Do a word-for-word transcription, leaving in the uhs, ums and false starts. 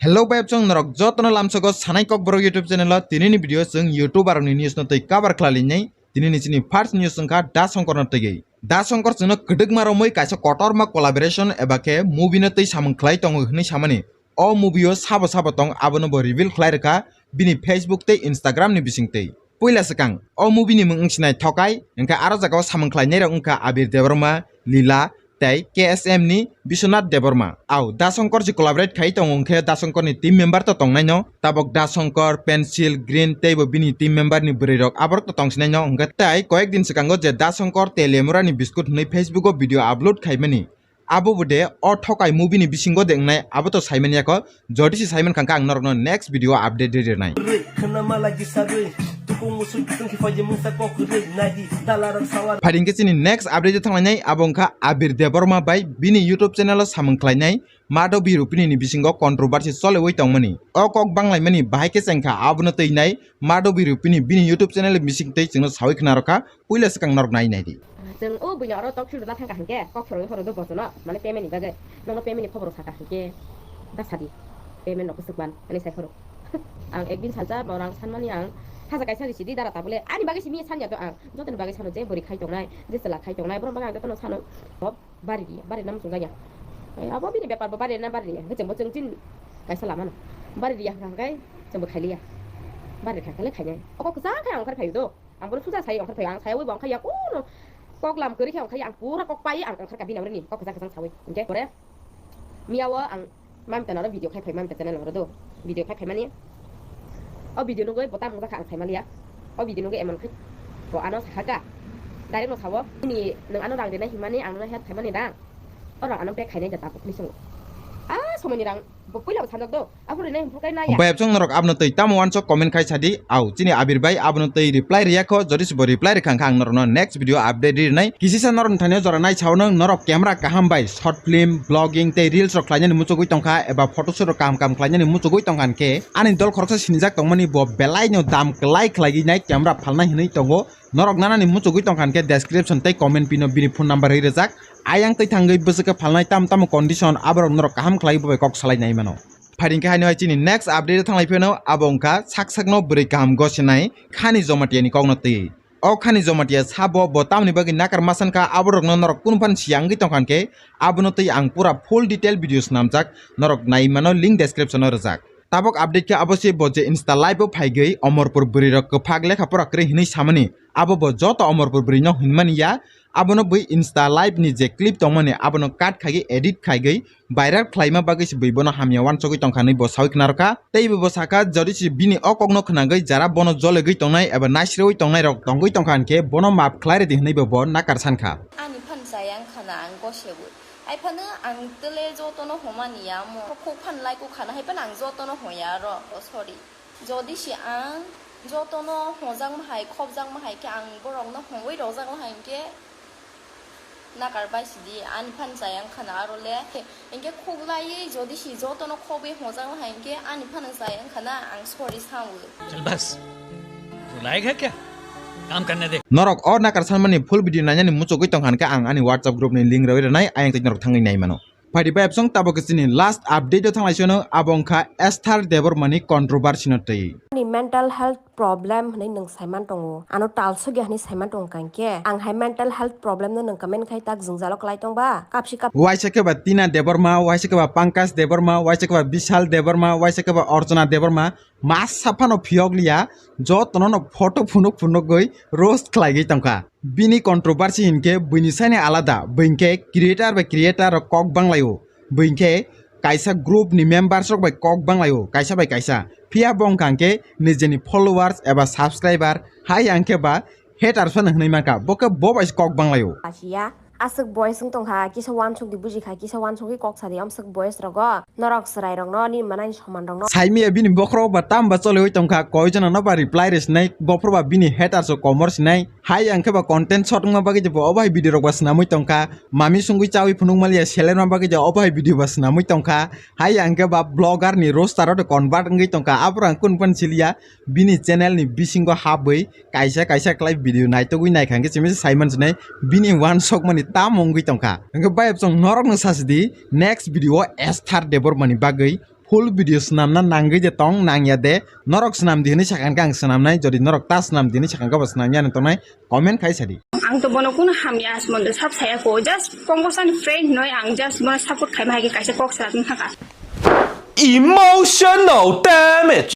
Hello bai chwng norok jotono lamsogo Sanai Kokborok YouTube channel o. Tinini video chwng YouTuber ni news no twi cover khlainai. Tinini chini first news wngkha Da Shankar no twi. Da Shankar chwngno kwdwkma romwi kaisa kotorma collaboration eba khe movie no twi samung khlai tongo hwnwi samani. O movie o sabo sabo tong abono bo reveal khlai rwkha bini Facebook tei Instagram ni bising twi. Puila swkang o movie ni mung wngsinai Thokai, hwnkhe aro jagao samung khlainairok wngkha Abir Debbarma, Lila, tei K S M ni Biswanath Debbarma. Au, Da Shankar je collaborate khai tongo, hwnkhe Da Shankar ni team member to tongnaino. Tabok Da Shankar, Pencil, Green teibo bini team member ni bwrwirok aborok to tongsinaino, hwnkhe tei koyek din swkango je Da Shankar Telemura ni biscuit hwnwi Facebook o video upload khaimani. Abo bo de o Thokai movie ni bisingo de wngnai, abo to saimanya kho. Jodi se saiman kha, ang norokno next video update ri rinai. Khwna mala gisa rwi, tukung musuk tukung khiphai je mungsa kok rwi, nadi dalarok sawar. Phaidi hwnkhe chini next update o thanglainai, abo wngkha Abir Debbarma bai bini YouTube channel o samung khlainai Madhabi Rupini ni bisingo controversy choliwi tongmani. O kok banglaimani bahai khe chengkha, abono twinai Madhabi Rupini bini YouTube channel ni bising twi chwngno sawi khna rwkha, puila swkang norok nai naidi. Chwng o buino oro talk show rwna thangkha hinkhe kok phwrwngwi phoro do bojono, mane payment ni bagwi. Nokno payment ni khobor sakha hinkhe da sadi. Payment rok swk man, ani sai phoro. Ang ekdin salsa, bo rang sanmani ang. Haja kaisa risi di dara tabule. Ani bagwi simi sanya to ang. Jotoni bagwi sano je bwrwi khai tongnai, je chwla khai tongnai, borok bagwi ang jotono sano. Bo bari di, bari nam chungjak ya. Ai, abo bini bepar bo bari na bari ya. Hwcheng bo chwng chin kaisa lama no. Bari di ya hwnkha hwnkhe chwng bo khailiya. Bari kha khaile khainai. Oko kwchang khai ang ongkhar phaio do. Ang bono suja sai ongkhar phaio. Ang sayawi bo ongkhar ya kuno. Kok lam kwrwi khe ongkhar ya. Ang pura kok pai ang ongkhar ka bini amrwini. Kok kwchang kwchang sawi. Hwnkhe pore miya o ang Mamita noro video khai phai, Mamita channel noro do. Video khai phaimani. O video nugwi bo tamung jakha ang saimaliya. O video nugwi emon khai bo ano sakha ka. Direct no sawo. Nini nwng ano rang rinai himani ang nono help khaimani dang. Oro ano back khainai da tabuk ni songo. Ah, somoini rang bo puila bo sanjak do. Aphuru rinai himphuru kai naya. Bai absong norok abno twi tamo wansok comment khai sadi. Au, chini Abir bai abono twi reply riya kho, jodi se bo reply rikha kha ang norokno next video update ri rinai. Kisisa norokni thani jora nai sao nang norok camera kaham bai short film, vlogging tei reels rok khlainani muchugwi tongkha eba photoshoot rok kaham kaham khlainani muchugwi tongkha hinkhe ani dol khoroksa sinijak tongmani bo belai no dam kwlai khlaiwi nai camera phalnai hinwi tongo. Norok nanani muchugwi tongkha hinkhe description tei comment pin o bini phone number ri rijak. Ayang twi thangwi bwswk khe phalnai tam tamo condition aborok norok kaham khlaiwi bo bai kok salai nai mano. Phaidi hwnkhe haino hai chini next update o thanglai pheno abo wngkha sak sakno bwrwi kaham gosinai Khani Jamatia ni kokno twi. O Khani Jamatia sabo bo tamoni bagwi nakar ma sankha aborokno norok kunu phano siya wngwi tongkha hinkhe abono twi ang pura full detail video swnamjak norok nai mano link description o rijak. Tabok update khe abo se bo je Insta live o phaigwi Omorpur bwrwi rok kwphak lekha pora kwrwi hinwi samani abo bo joto Omorpur bwrwi no hinmani ya abono bwi Insta live ni je clip tongmani abono cut khaigwi edit khaigwi viral khlaima bagwi se bui bono hamya wansugwi tongkha hinwi bo sawi khna rwkha. Tei bo sakha, jodi se bini o kokno khnagwi jara bono jolegwi tongnai eba naisirwi tongnai rok tongwi tongkha hinkhe bono maap khlai rwdi hinwi bo bo nakar sankha. Ani phan chaya wngkha na ang gosewi. Hai phano ang tele jotono homani ya mo. Khuk phan lai kuk khana hai phano ang jotono hoya ro. Oh, sorry. Jodi se ang jotono hojakma hai, khopjakma hai khe ang borokno hongwi rokjakma hai hinkhe nakar bai sidi, ani phan chaya wngkha na aro le. Hinkhe khuklaiwi jodi se jotono khobwi hojakma hai hinkhe ani phano chaya wngkha na, ang sorry sao. चल बस, रुलाएगा क्या? काम करने दे। Norok o nakar sanmani full video nainani muchugwi tongkha hinkhe ang ani WhatsApp group ni link rwi rwnai, ayang tei norok thangwi nai mano. Phaidi bai absong tabok chini last update o thanglai sino abo wngkha Esther Debbarma ni controversy no twi. Ni mental health problem hwnwi nwng saiman tongo, ano talsogya hwnwi saiman tongo kangkhe ang hai mental health problem no nwng comment khai tak jwngjalo kwlai tongba kapsi kap. Waisa khe ba Tina Debbarma, waisa khe ba Pankaj Debbarma, waisa khe ba Bishal Debbarma, waisa khe ba Archana Debbarma, masa phano phiyok liya, jotono no photo phunuk phunugwi roast khlaigwi tongkha. Bini controversy hinkhe buini sani alada, buinkhe creator bai creator rok kok banglaio, buinkhe kaisa group ni members rok bai kok banglaio, kaisa bai kaisa. Phiya bo wngkha hinkhe nijeni followers eba subscriber hai hinkhe ba haters phano hwnwi mankha, bo khe bo bai se kok banglaio. Asiya. Aswk boys wng tongkha, kisa wansuk di bujikha, kisa wansugwi kok sadi, amswk boys rogo norok chwrai rokno nini manani soman rokno. Saimiya bini bokhorok ba tam ba choliwi tongkha, koi jona no ba reply rwsinai, bokhorok ba bini haters o komor sinai, hai ang khe ba content shot wngma bagwi bo obo hai video rok ba swnamwi tongkha, mami sungwi chawi phunuk maliya selerma bagwi obo hai video ba swnamwi tongkha, hai ang khe ba blogger ni roaster o convert wngwi tongkha, aphuru ang kunu phano siliya, bini channel ni bisingo habwi kaisa kaisa khlai video naitugwi naikha hinkhe simi se saiman sinai bini wansokmani tamo wngwi tongkha. Hinkhe bai absong norokno sasidi next video o Esther Debbarma ni bagwi full video swnamna nangwi de tong nangya de, norok swnam di hinwi sakha khe ang swnamnai, jodi norok ta swnam di hinwi sakha khe bo swnamya hinwi tongnai, comment khai sadi. Ang to bono kuno hamya asmonde sab saya ko, just Pongosani friend noi, ang just bono support khaima hai khe kaisa kok sa tong thaka. Emotional damage.